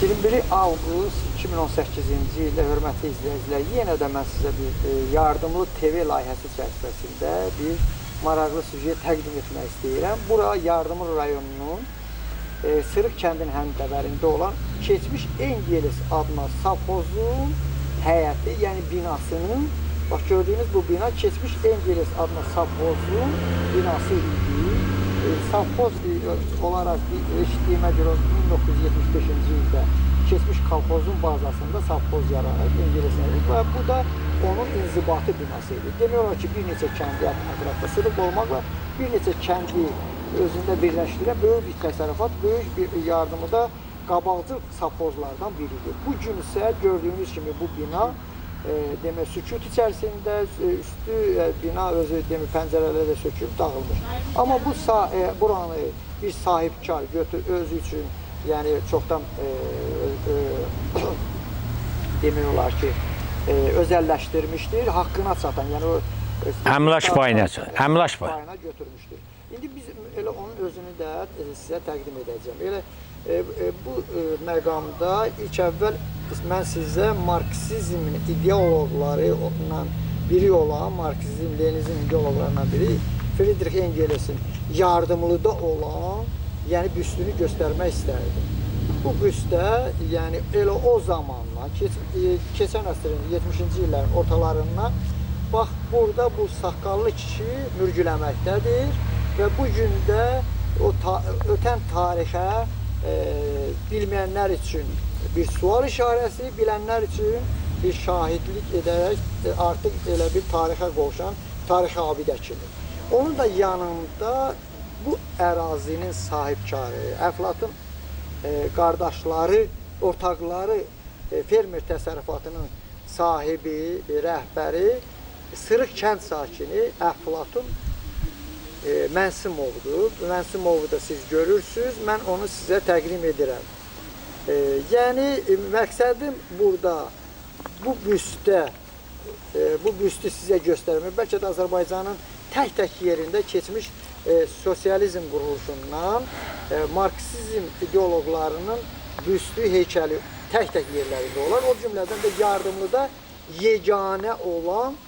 21 avqust 2018-ci ildə hörmətli izləyicilər, yenə də mən sizə bir yardımlı TV layihəsi çərçivəsində bir maraqlı süjet təqdim etmək istəyirəm. Bura Yardımlı rayonunun Sırıq kəndinin həmdəvərində olan keçmiş Engels adına sovxozun həyəti, yəni binasının, bax gördüyünüz bu bina keçmiş Engels adına sovxozun binası idi. Sovxoz olaraq eşitdiyimə görə 1975-ci ildə keçmiş kolxozun bazasında sovxoz yaranır, Engelsin və bu da onun inzibati binası idi. Demək olar ki, bir neçə kəndi ətrafda Sırıq olmaqla bir neçə kəndi özündə birləşdirən böyük bir təsərrüfat, böyük bir yardımı da qabaqcıl sovxozlardan biridir. Bu gün isə gördüyünüz kimi bu bina demək sükut içərisində, üstü bina özü demək pəncərələri də sökülüb dağılmış. Amma bu buranı bir sahibkar götür özü üçün, yəni çoxdan demək olar ki, özəlləşdirmişdir, haqqına çatan, yəni o Əmlak payına, əmlak payı. Payına götürmüşdür. İndi biz elə onun özünü də sizə təqdim edəcəm. Elə bu məqamda ilk əvvəl mən sizə marksizmin ideoloqlarından biri olan, marksizm, Leninizm ideoloqlarından biri Friedrich Engelsin yardımlıda olan, yəni büstünü göstərmək istərdim. Bu büstə, yəni elə o zamandan, keçən əsrin 70-ci illərin ortalarından, bax burada bu saqqallı kişi mürgüləməkdədir və bu gün də o ötən tarixə bilməyənlər üçün bir sual işarəsi, bilənlər üçün bir şahidlik edərək artıq elə bir tarixə qovuşan tarixi abidə kimi. Onun da yanında bu ərazinin sahibkarı, Əflatun qardaşları, ortaqları, fermer təsərrüfatının sahibi, rəhbəri, Sırıq kənd sakini Əflatun Mənsimovdur. Mənsimovu da siz görürsünüz, mən onu sizə təqdim edirəm. Yəni məqsədim burada bu büstdə, bu büstü sizə göstərmək. Bəlkə də Azərbaycanın tək-tək yerində keçmiş sosializm quruluşundan marksizm ideoloqlarının büstü, heykəli tək-tək yerlərində olar. O cümlədən də Yardımlıda yeganə olan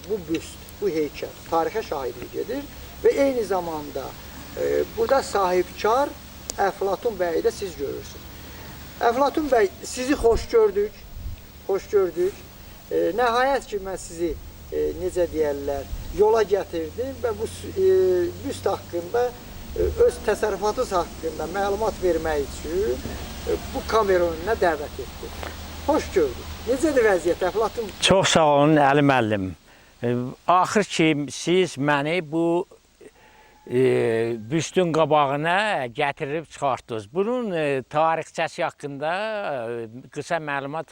bu büst, bu heykəl tarixə şahidlik edir və eyni zamanda burada sahibkar Əflatun bəyi də siz görürsünüz. Əflatun bəy, sizi xoş gördük, xoş gördük. Nəhayət ki, mən sizi necə deyərlər, yola gətirdim və bu büst haqqında, öz təsərrüfatınız haqqında məlumat vermək üçün bu kamera önünə dəvət etdim. Xoş gördük. Necədir vəziyyət, Əflatun? Çox sağ olun, Əli müəllim. Axır ki, siz məni bu büstün qabağına gətirib çıxartdınız. Bunun tarixçəsi haqqında qısa məlumat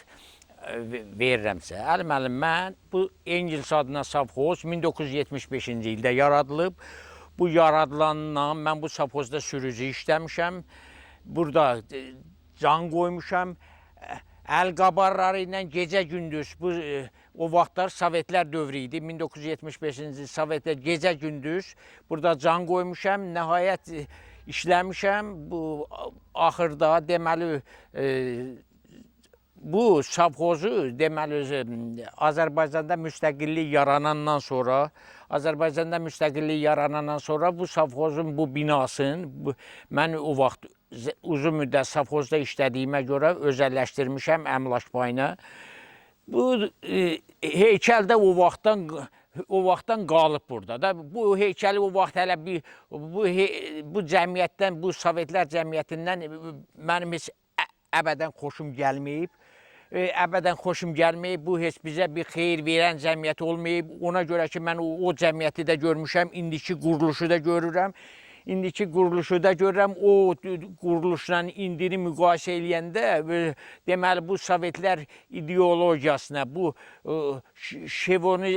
verirəm sizə. Əli müəllim, mən bu Engels adına sovxoz 1975-ci ildə yaradılıb. Bu yaradılandan mən bu sovxozda sürücü işləmişəm. Burada can qoymuşam. Əl qabarları ilə gecə gündüz bu o vaxtlar Sovetlər dövrü idi. 1975-ci il Sovetlər gecə gündüz burada can qoymuşam. Nəhayət işləmişəm. Bu axırda deməli bu sovxozu deməli Azərbaycanda müstəqillik yaranandan sonra bu sovxozun bu binasını mən o vaxt uzun müddət sovxozda işlədiyimə görə özəlləşdirmişəm əmlak payına. Bu heykəl də o vaxtdan qalıb burada da. Bu heykəli o vaxt hələ bir bu cəmiyyətdən, bu Sovetlər cəmiyyətindən mənim heç əbədən xoşum gəlməyib. Əbədən xoşum gəlməyib. Bu heç bizə bir xeyir verən cəmiyyət olmayıb. Ona görə ki, mən o cəmiyyəti də görmüşəm, indiki quruluşu da görürəm. O quruluşla indini müqayisə eləyəndə, deməli, bu Sovetlər ideologiyasına, bu şevoni,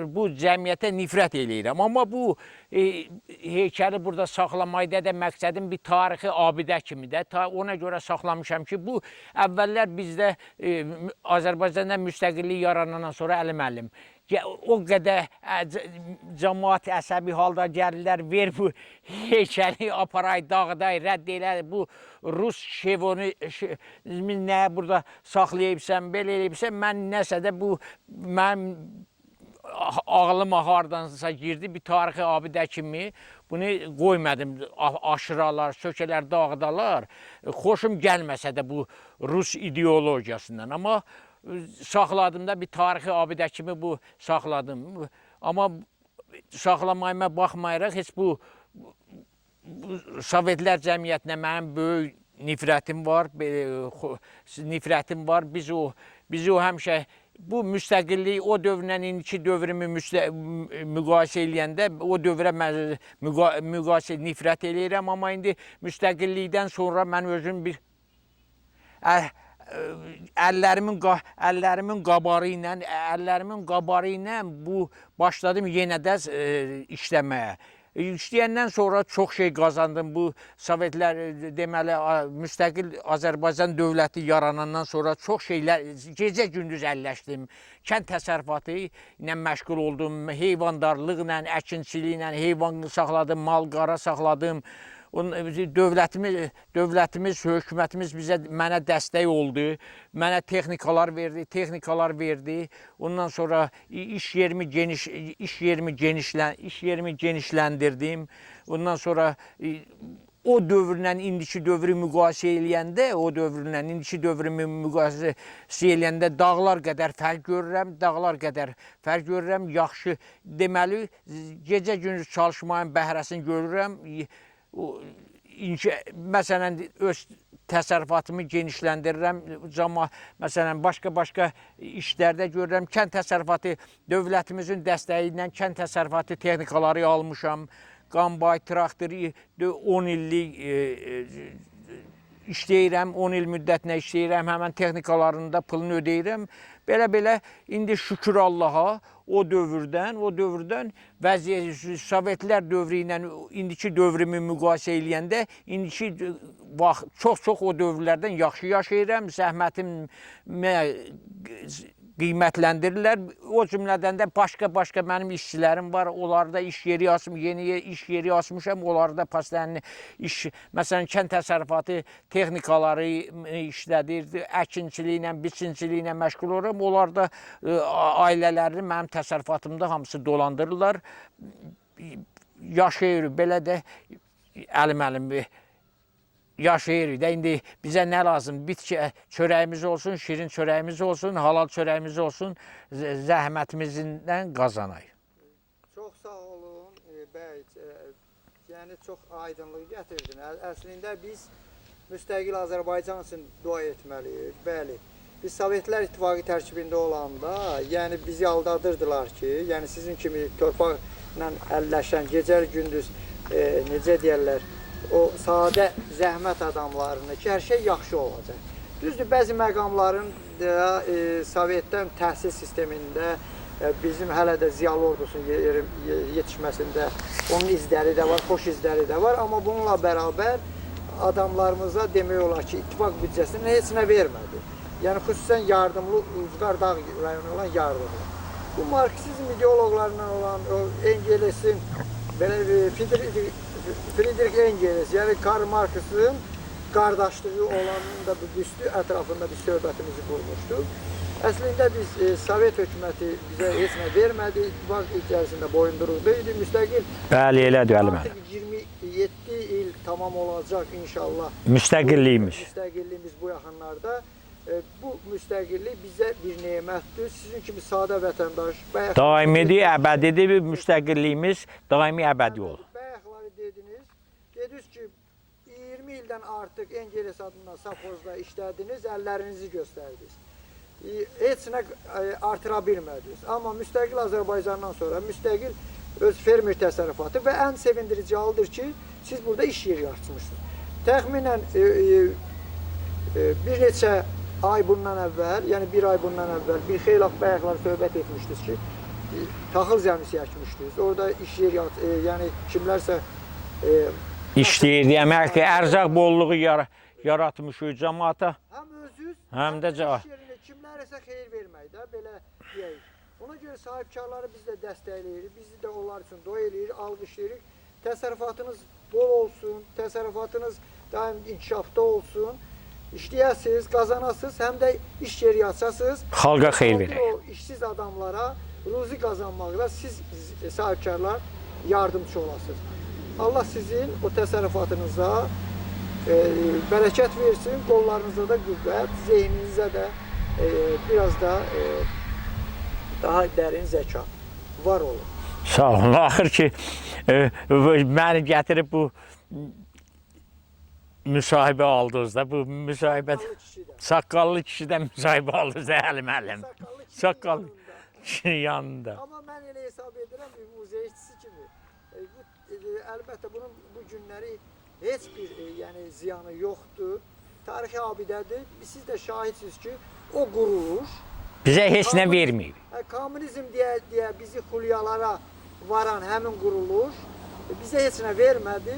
bu cəmiyyətə nifrət eləyirəm. Amma bu heykəli burada saxlamayda da məqsədim bir tarixi abidə kimi də, ona görə saxlamışam ki, bu əvvəllər bizdə Azərbaycanda müstəqillik yaranandan sonra Əli müəllim, O qədər cəmaət əsəbi halda gəlirlər, ver bu heykəli aparay, dağıday, rədd elə, bu rus şevoni nə burada saxlayıbsan, belə eləyibsən, mən nəsə də bu mənim ağlıma hardansa girdi, bir tarixi abidə kimi bunu qoymadım, aşıralar, sökələr, dağıdalar. Xoşum gəlməsə də bu rus ideologiyasından, amma saxladım da, bir tarixi abidə kimi bu saxladım. Amma saxlamayıma baxmayaraq heç bu Sovetlər cəmiyyətinə mənim böyük nifrətim var, nifrətim var. Biz o həmişə bu müstəqillik o dövrlə indiki dövrümü müqayisə eləyəndə o dövrə mən müqayisə nifrət eləyirəm, amma indi müstəqillikdən sonra mən özüm bir əllərimin qabarı ilə bu başladım yenə də işləməyə. İşləyəndən sonra çox şey qazandım. Bu Sovetlər, deməli, müstəqil Azərbaycan dövləti yaranandan sonra çox şeylər, gecə-gündüz əlləşdim. Kənd təsərrüfatı ilə məşğul oldum, heyvandarlıqla, əkinçiliklə, heyvan saxladım, mal-qara saxladım. Dövlətimiz, hökumətimiz mənə dəstək oldu. Mənə texnikalar verdi, Ondan sonra iş yerimi genişləndirdim. Ondan sonra o dövrlə indiki dövrü müqayisə eləyəndə, dağlar qədər fərq görürəm, Yaxşı, deməli, gecə-gündüz çalışmanın bəhrəsini görürəm. Məsələn, öz təsərrüfatımı genişləndirirəm, məsələn, başqa-başqa işlərdə görürəm. Kənd təsərrüfatı dövlətimizin dəstəyi ilə kənd təsərrüfatı texnikaları almışam. Qambay, traktor 10 illik işləyirəm, 10 il müddətinə işləyirəm, həmən texnikalarında pulunu ödəyirəm. Belə-belə, indi şükür Allaha o dövrdən vəziyyət, Sovetlər dövrü ilə indiki dövrümü müqayisə eləyəndə, indiki vaxt çox-çox o dövrlərdən yaxşı yaşayıram, zəhmətimə qiymətləndirirlər. O cümlədən də başqa-başqa mənim işçilərim var, onlarda iş yeri açmışam, yeni iş yeri açmışam, onlarda paslarını iş, məsələn, kənd təsərrüfatı texnikaları işlədir, əkinçiliklə, biçinçiliklə məşğul oluram. Onlar da ailələrini mənim təsərrüfatımda hamısı dolandırırlar. Yaşayırıq, belə də əlim-əlim yaşayırıq da. İndi bizə nə lazım? Bitki çörəyimiz olsun, şirin çörəyimiz olsun, halal çörəyimiz olsun, zəhmətimizdən qazanay. Çox sağ olun, bəy. Yəni çox aydınlıq gətirdin. Əslində biz müstəqil Azərbaycan üçün dua etməliyik. Bəli. Biz Sovetlər İttifaqı tərkibində olanda, yəni bizi aldadırdılar ki, yəni sizin kimi torpaqla əlləşən, gecə gündüz necə deyərlər, o sadə zəhmət adamlarını ki, hər şey yaxşı olacaq. Düzdür, bəzi məqamların da Sovetdən təhsil sistemində bizim hələ də ziyalı ordusunun yetişməsində onun izləri də var, xoş izləri də var. Amma bununla bərabər adamlarımıza demək olar ki, ittifaq büdcəsini heç nə vermədi. Yəni, xüsusən yardımlı, Ucqar dağ rayonu olan yardımlı. Bu marksizm ideoloqlarından olan Engelsin, belə bir Friedrich Engels, yəni Karl Marx'ın qardaşlığı olanın da bu büstü ətrafında bir söhbətimizi qurmuşduq. Əslində biz Sovet hökuməti bizə heç nə vermədi, ittifaq içərisində boyunduruqda idi, müstəqil. Bəli, elədir, əli müəllim. Artıq 27 il tamam olacaq inşallah. Müstəqilliyimiz. Müstəqilliyimiz bu yaxınlarda. Bu müstəqillik bizə bir nemətdir. Sizin kimi sadə vətəndaş. Daimidir, əbədidir, müstəqilliyimiz daimi əbədi olur. Bayaqları dediniz, dediniz ki, 20 ildən artıq Engels adından safxozda işlədiniz, əllərinizi göstərdiniz. Heç nə artıra bilmədiniz. Amma müstəqil Azərbaycandan sonra müstəqil öz fermer təsərrüfatı və ən sevindirici haldır ki, siz burada iş yeri açmışsınız. Təxminən bir neçə ay bundan əvvəl, yəni bir ay bundan əvvəl bir xeyli bayaqlar söhbət etmişdiniz ki, taxıl zəmisi əkmişdiniz. Orada iş yeri, yəni kimlərsə işləyirdi, əmək ki, ərzaq bolluğu yaratmışıq cəmaata. Həm özünüz, həm də iş yerinə kimlərsə xeyir vermək də, belə deyək. Ona görə sahibkarları biz də dəstəkləyirik, bizi də onlar üçün dua eləyirik, alqışlayırıq. Təsərrüfatınız bol olsun, təsərrüfatınız daim inkişafda olsun. İşləyəsiniz, qazanasınız, həm də iş yeri açasınız. Xalqa xeyir verək. O işsiz adamlara ruzi qazanmaqda siz sahibkarlar yardımçı olasınız. Allah sizin o təsərrüfatınıza bərəkət versin, qollarınıza da qüvvət, zehninizə də biraz da daha dərin zəka var olun. Sağ olun. Axır ki, məni gətirib bu müsahibə aldınız da, bu müsahibə Saqqallı kişi də. saqqallı kişidən müsahibə aldınız da Əli müəllim. Saqqallı kişinin Saqqallı yanında. kişinin yanında. Amma mən elə hesab edirəm bir muzey işçisi kimi. Bu əlbəttə bunun bu günləri heç bir yəni ziyanı yoxdur. Tarixi abidədir. Siz də şahidsiniz ki, o quruluş Bizə heç nə verməyib. Komünizm deyə deyə bizi xülyalara varan həmin quruluş bizə heç nə vermədi.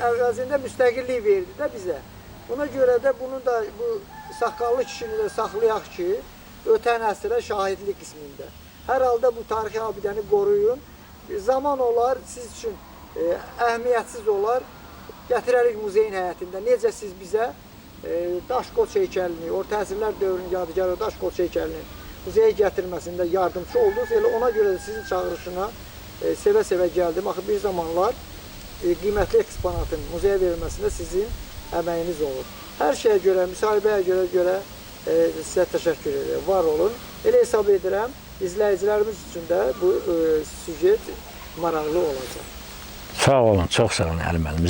Əvəzində müstəqillik verdi də bizə. Buna görə də bunu da bu saqqallı kişini də saxlayaq ki, ötən əsrə şahidlik qismində. Hər halda bu tarixi abidəni qoruyun. Zaman olar, siz üçün əhəmiyyətsiz olar. Gətirərik muzeyin həyətində. Necə siz bizə daş qoç heykəlini, orta əsrlər dövrünün yadigarı daş qoç heykəlini muzeyə gətirməsində yardımçı oldunuz. Elə ona görə də sizin çağırışına sevə-sevə gəldim. Axı bir zamanlar qiymətli eksponatın muzeyə verilməsində sizin əməyiniz olub. Hər şeyə görə, müsahibəyə görə sizə təşəkkür edirəm. Var olun. Elə hesab edirəm, izləyicilərimiz üçün də bu süjet maraqlı olacaq. Sağ olun, çox sağ olun Əli müəllim.